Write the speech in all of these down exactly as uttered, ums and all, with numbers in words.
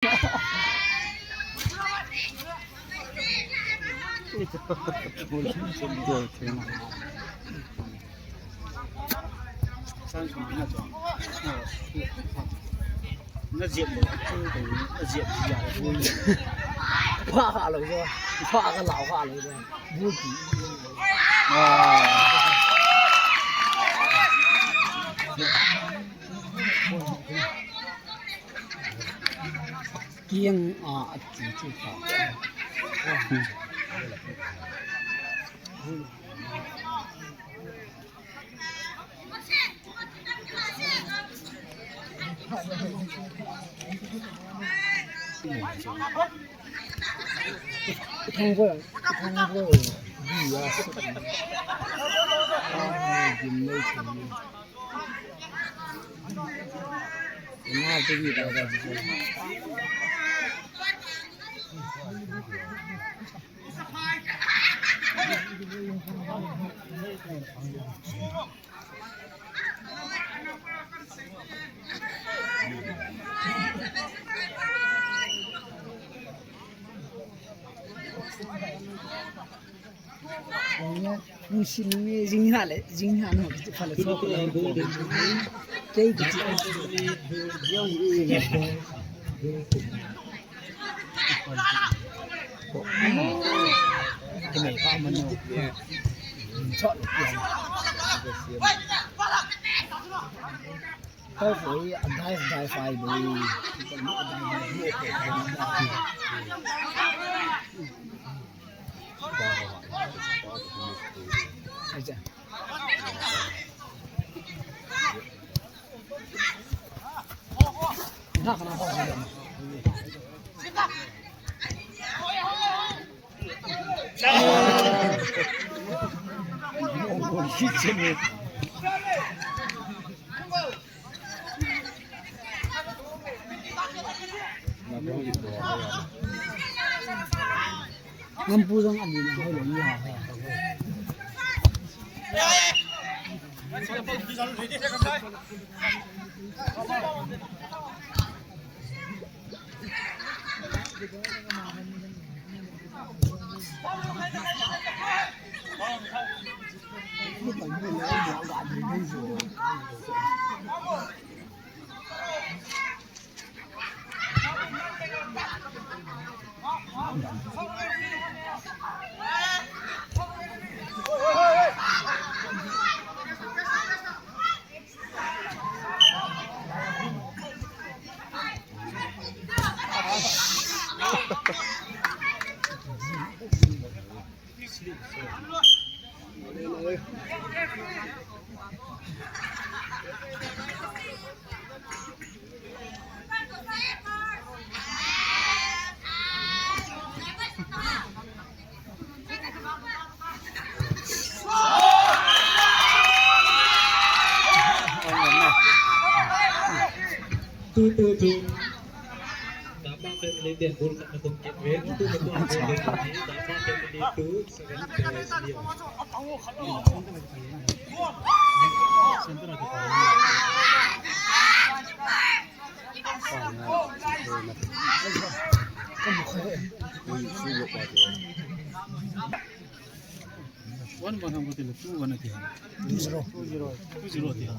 Pha kha lou jo. Pha kha lau kha lou jo. Bu ki. Ah. Kiang a, a chu chu kha. Thang ko, thang ko, di ya. Ah, di mai thang. Nung sin nung e, jing ha le, jing ha no, kiti pha le, so ko le, kei kiti. Kei mei pha ma no. Chot le. Kau koi, a dive, dive ai boi. Kau koi, a dive, dive. Acha. Ngampu jong ani na hoi lo ni ha. Two, two, two. Dapa family ten goal khat na tum kit ven. Two na tum kit ven. Dapa family two, second place Leo. One one ham kati le, two one ati ham. Two zero. Two zero. Two zero ati ham.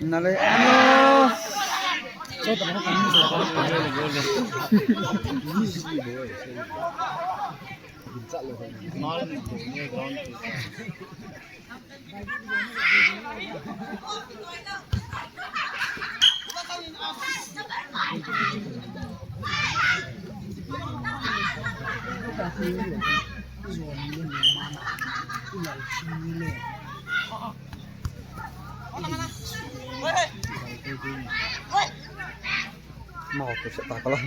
Nale, ano? Mau tu se ta kala.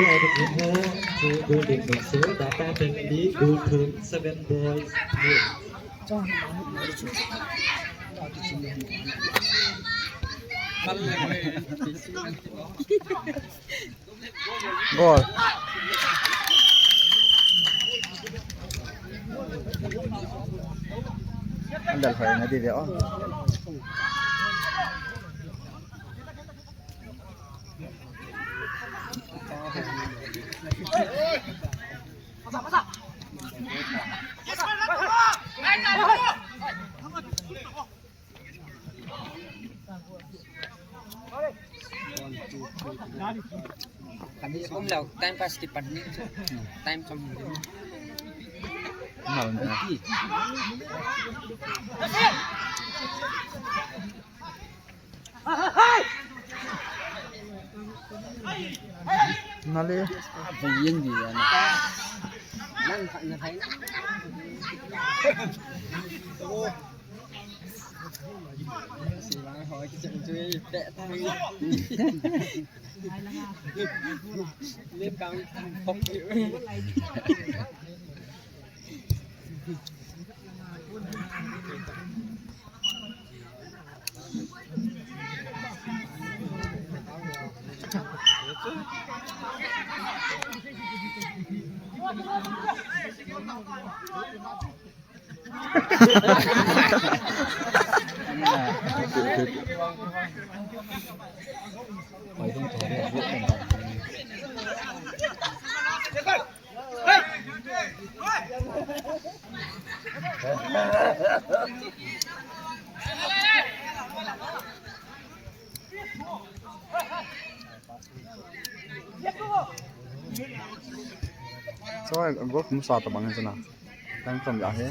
Player number four, Golden Boxer, Dapa Family, Golden Seven Boys, Team. Goal. Andal phai na di dia, oh. Kami om leo, time pass kipat ni. Time som. Mal na. Nale. Abayen di ya na. Nan na thai na. Choi, gol kum sa ta bang hin chuna. Tang tam ya he.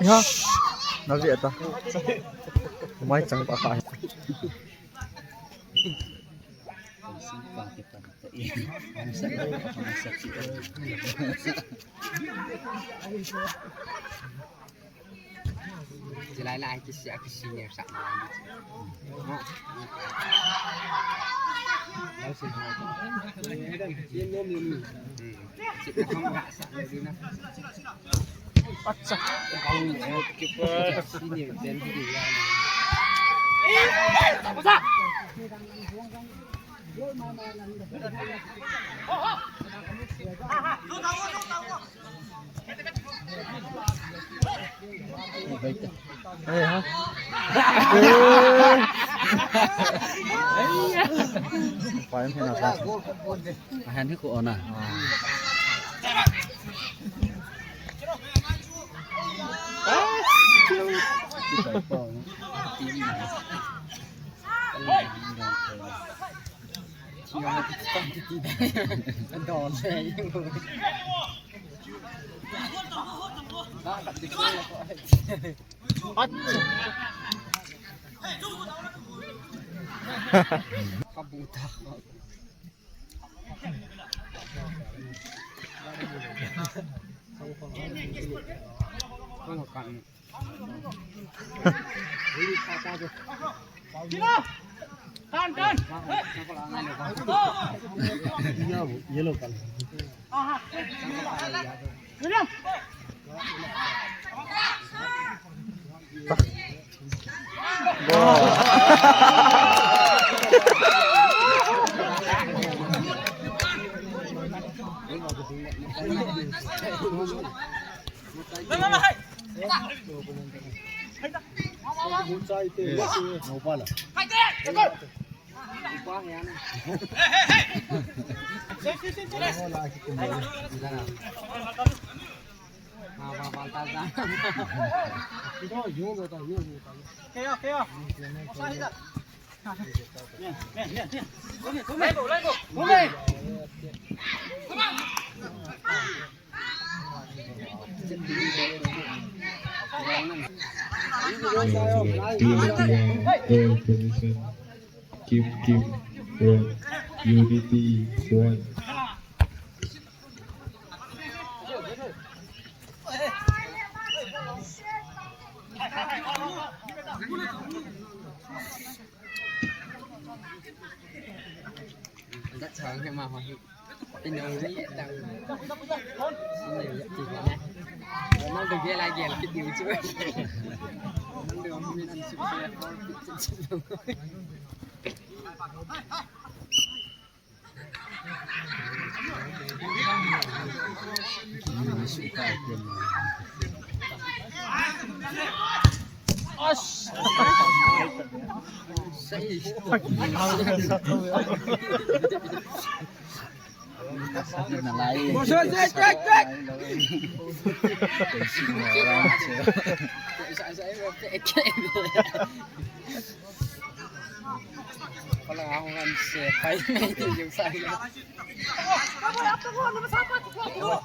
Ya, nabi ata. Mai chang pa ka. Chilai lai kisi a kisi ne sa. Acha. Ahan hi ko ona. Yellow, yellow color. Team India, goal position. Keep, keep, one. Unity, one.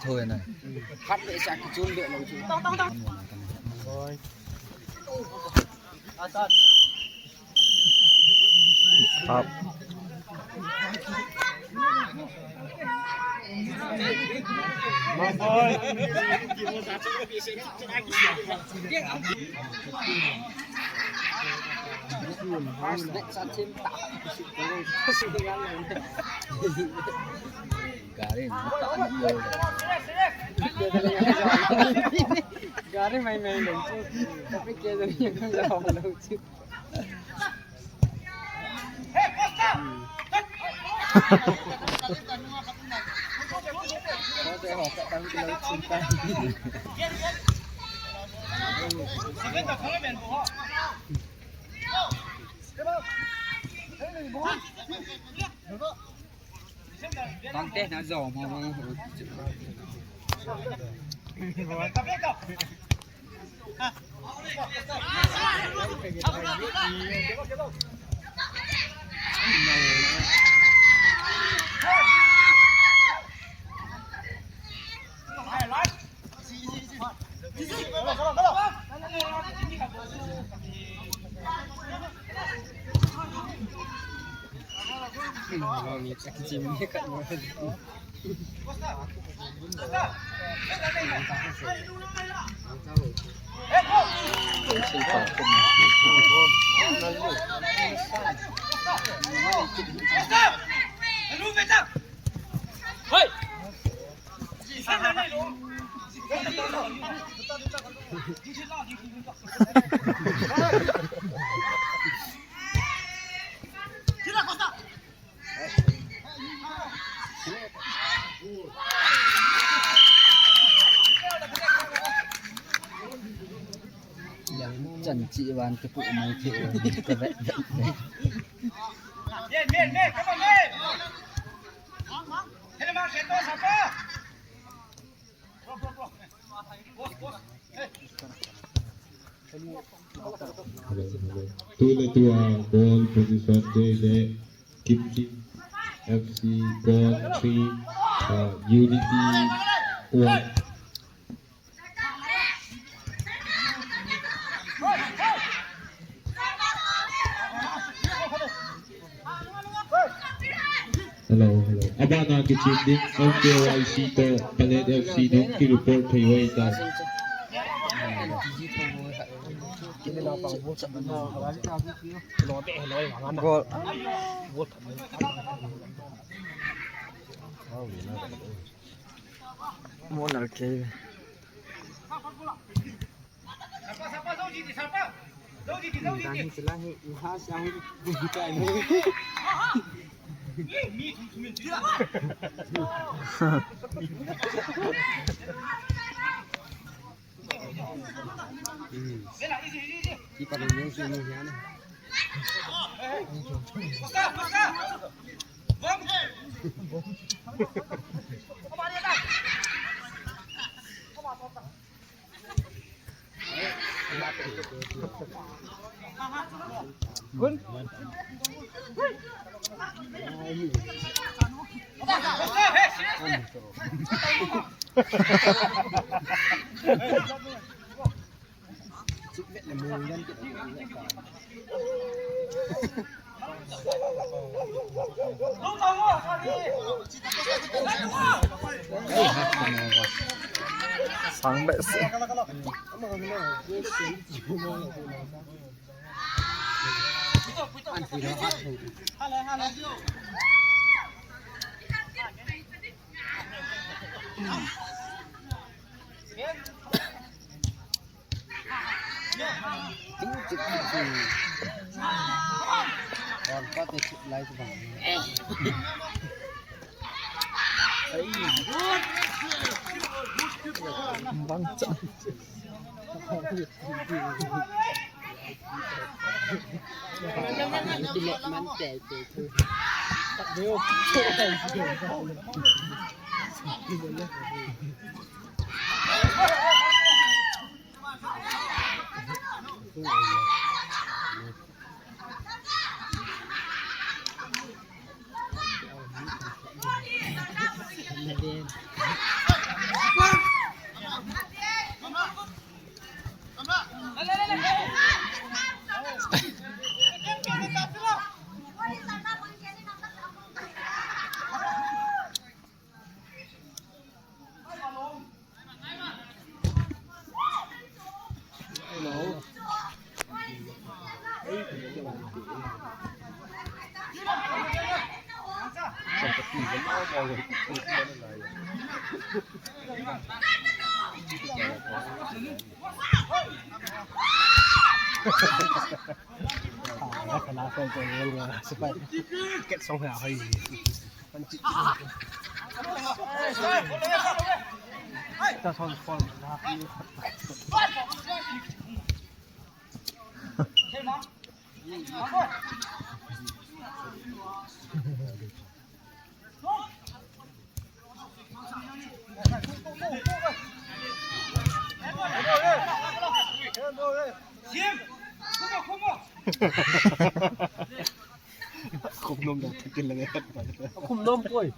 Thôi này. Stop. Gari mai mai lou chu. Tapi ke da ni ka lo chu. Bang teh na zo mo mo. Yang chan chi van ke pu mai ke ka ve. Tule tua ball position te le Kimchi F C ball three, uh, Unity one. Hello, hello. Abana kichin ding M K Y C to Palet F C nung ki report thei wai ta. Goal. Mo nal ke. Sang beh se. Bang chan. Khum nom da, thil le. Khum nom poi.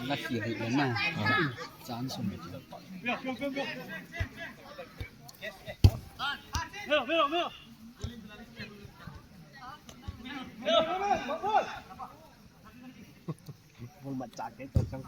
Na ki ri le na. Chance um. Bol mat chak ke to chang.